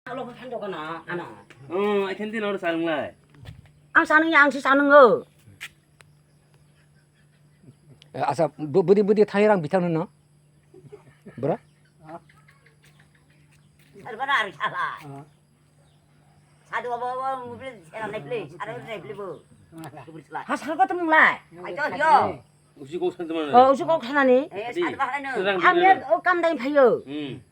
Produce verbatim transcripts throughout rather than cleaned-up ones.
Alo, phan dokan ano. Oh, I can din or sang lai. Ang sanung ya, ang si sanung o. Asa, budi budi thai rang bitang no. Bro? Sarbana ari sala. Sadu abo abo mobile sera nai play, sadu nai play bo. Ha, sal ko tum lai. Ai to yo. Usi kok san teman. Oh, usi kok sanani. Eh, sadu bahai no. Amne o kam dai phayo. Hmm.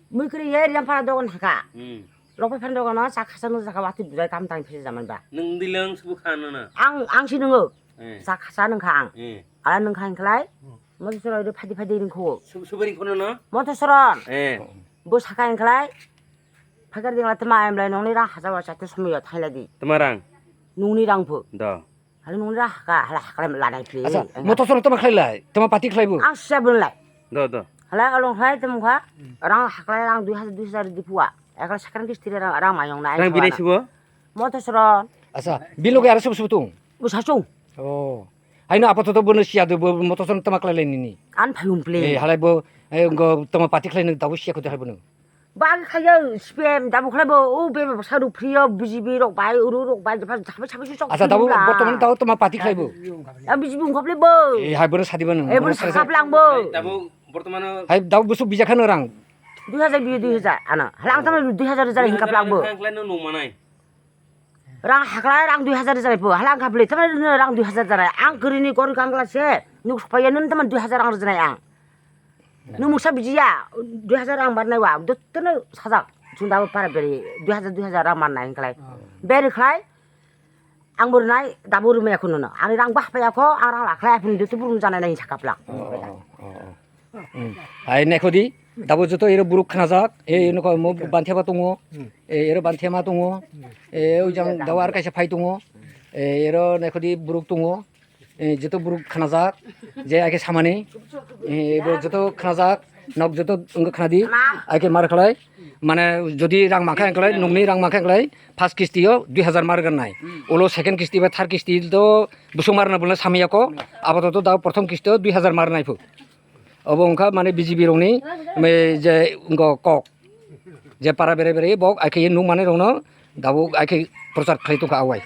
Mui kri ye riam para dogon haka. Hmm. Lokpai phan dogon no, sa khasa no jaka wati budai kam dai phai jaman ba. Nung dilang subu khana na. Ang, ang si nungo. Eh. Sa khasa nung kha ang. Eh. Ala nung kha ang khlai. Mo soro ri phadi phadi ring kho. Sub-, subari khono no? Moto soron. Eh. Bo saka ang khlai. Phakar ding la tma em lai nongni rang hajar wa chate somoyo thaila di. Tma rang? Nungni rang phu. Do. Hali nungni rang haka, hala hakla la nai phi. Acha, moto soron tma khlai lai? Tma pati khlai bo? Ang sia bun lai. Do, do. Hala along khlai tma kha. Rang haklai rang dui hajar, dui hajar di phuwa. Ekla sakran kisti rang, rang mayong nai. Rang binai sibo? Moto soron. Acha, biloge aro sub sub tung? Bo sachung. Oh. Haino apato to bono siya do, bo moto soron tma khlai lai nini. An phayung ple. Eh, halai bo, eh, ngo tma pati khlai nang dabu siya kho de halai bono. Bagi khayo spam dabu khlai bo, o be bo saru priyo B J P rok bai, uru rok bai, japa japa japa sok. Acha, dabu bortoman dabu tma pati khlai bo. Ya B J P ungkap le bo. Eh, hai bono sadi bono. Eh, bono sakap lang bo. Dabu bortoman. Hai dabu busuk bija khano rang. Dui hajar biyo dui hajar ano. Halang tama dui hajar hajar hingkap lang bo. Khlai no nung manai. Rang haklai rang dui hajar rijai pho, halang kha bwlwi tamani rang dui hajar rijai. Ang kwrwini gori kangla se, nuk sopaiya nini tamani dui hajar rang rijai ang. Nuk muksa bijiya, dui hajar rang barnai wa, dottono sajak. Chwng dabo para beri, dui hajar, dui hajar rang barnai hwnklai. Beri khlai, ang bo rwnai, dabo rwmaya kho nono. Ani rang bahpaya kho, ang rang lakhlai, aphuru dotto burum janai nai sakha phlak. Oh, oh, oh, oh. Hmm. Hai naikho di, dabo joto ero buruk khnajak, e, eno ko mo banthema tongo, e, ero banthema tongo, e, ujang dawa ar kaisa phai tongo, e, ero naikho di buruk tongo, e, joto buruk khnajak, je ake samani, e, ebo joto khnajak, nok joto wngkha khnadi, ake mar khlai, mane jodi rang mankha wngkhlai, nokni rang mankha wngkhlai, first kisti o dui hajar mar gannai, ulo second kisti ba third kisti do busuk mar na bulna samiyako, apatot da prothom kisti o dui hajar mar nai phu. Obo wngkha mane B J P rokni, me je wngkha kok. Je para bere bere bok aike nung mane rokno dabo aike prochar khlai tongkha awai.